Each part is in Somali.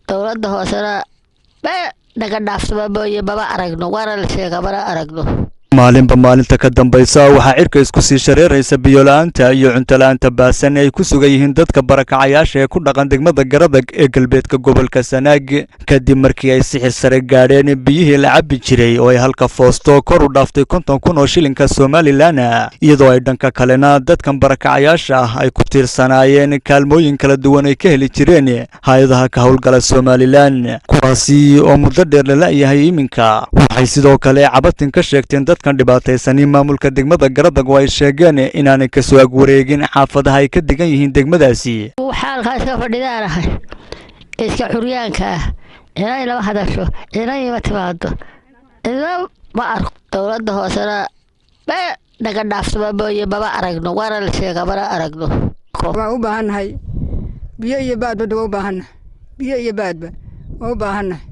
Dowladda hoosena naga dhaaftaba mooye, maba aragno, waana la sheegaa, mana aragno. Maalinba maalinta ka dambaysa waxaa cirka isku sii shareeraysa biyo-la'aanta iyo cunto-la'aanta baasan ay ku sugan yihiin dadka barakacayaasha ee ku dhaqan degmada Garadag ee galbeedka gobolka Sanaag, kadib markii ay sixir sare gaadheen biyihii la cabbi jiray oo ay halka foosto kor u dhaaftay 50,000 oo shilinka Somalilan, iyadoo ay dhanka kalena dadkan barakacayaasha ah ay ku tiirsanaayeen kaalmooyin kala duwan ay ka heli jireen hay-adaha ka howlgala Somalilan, kuwaasi oo muddo dheer la la'yahay iminka. Waxay sidoo kale cabatin ka sheegteen dadkan dhibaataysani maamulka degmada Garadag oo ay sheegeen inaanay kasoo agwareegin xaafadaha ay ka degan yihiin degmadaasi. Xaalkaa iska fadhidaanahay, iska curyaanka ah, cidna ilama hadasho, cidna ima timaado, cidna ma arko. Dowladda hoosena naga dhaaftaba mooye, maba aragno, waana la sheegaa, mana aragno. Waan u baahannahay biyo iyo baadba, waa u baahannahay biyo iyo baadba, waa u baahannahay.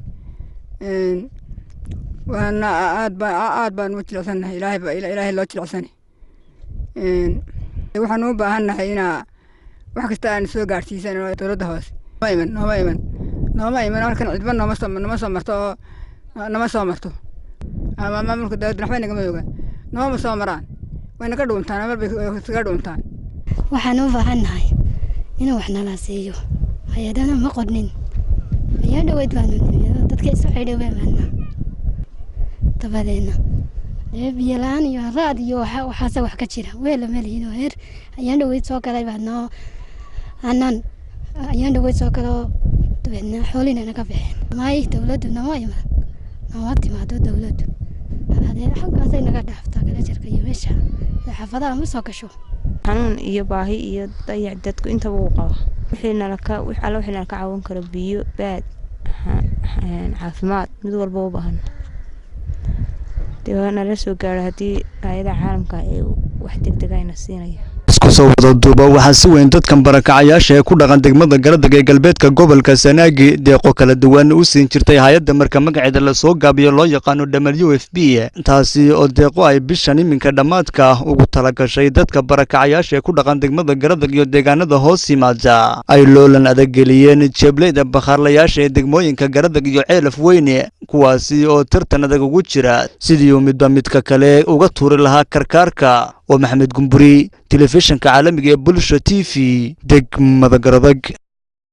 Waana aad ba aad baan u jilicsannahay. Ilaahay ba Ilaahay loo jilicsani. Waxaan u baahannahay inaa wax kasta aan soo gaadhsiisan dowladda hoose. Nooma iman, nooma iman, nooma iman halkan cidba nooma soo, nama soo marto oo nama soo marto ama maamulka dowladda waxba nagama oga, nooma soo maraan, wayna ka dhuuntaan, mar bay iskaga dhuuntaan. Waxaan u baahannahay inuu wax nala siiyo. Hay-adana ma qornin, ayaa dhaweyd baanu nimid, dadka isu xidhay baana dabadeena dee biyo la-aan iyo raad iyo waxaase wax ka jira weela malihin oo heer ayaan dhaweyd soo galay baa noo anaan ayaan dhaweyd soo galoo, dabeedna xoolina naga baxeen. May, dowladdu nama iman, nama timaado dowladdu. Hadee xaggaasay naga dhaaftaa kala jarka iyo meesha xaafadaha ma soo gasho. Xanuun iyo baahi iyo dayac dadku intaba uu qaba. Wixii nalaka wix alla wixii nalaka caawin karo, biyo, baad, caafimaad, mid walba u baahan dee nala soo gaaro haddii hay-adaha caalamka ee wax degdeg ayna siinaya. Isku soo wada duuba, waxaa si weyn dadkan barakacayaasha ee ku dhaqan degmada Garadag ee galbeedka gobolka Sanaagi deeqo kala duwan u siin jirtay hay-adda marka magaceeda lasoo gaabiyo loo yaqaano WFP, taasi oo deeqo ay bishan iminka dhammaadka ah ugu talagashay dadka barakacayaasha ee ku dhaqan degmada Garadag iyo deegaanada hoos yimaada ay loolan adag geliyeen jeebleyda bakhaarlayaasha ee degmooyinka Garadag iyo Ceelaf Weyne, kuwaasi oo tartan adag ugu jira sidii uu midba midka kale uga tuuri lahaa karkaarka. Oo Maxamed Gumburi, telefishinka caalamiga ee Bulsho TV, degmada Garadag.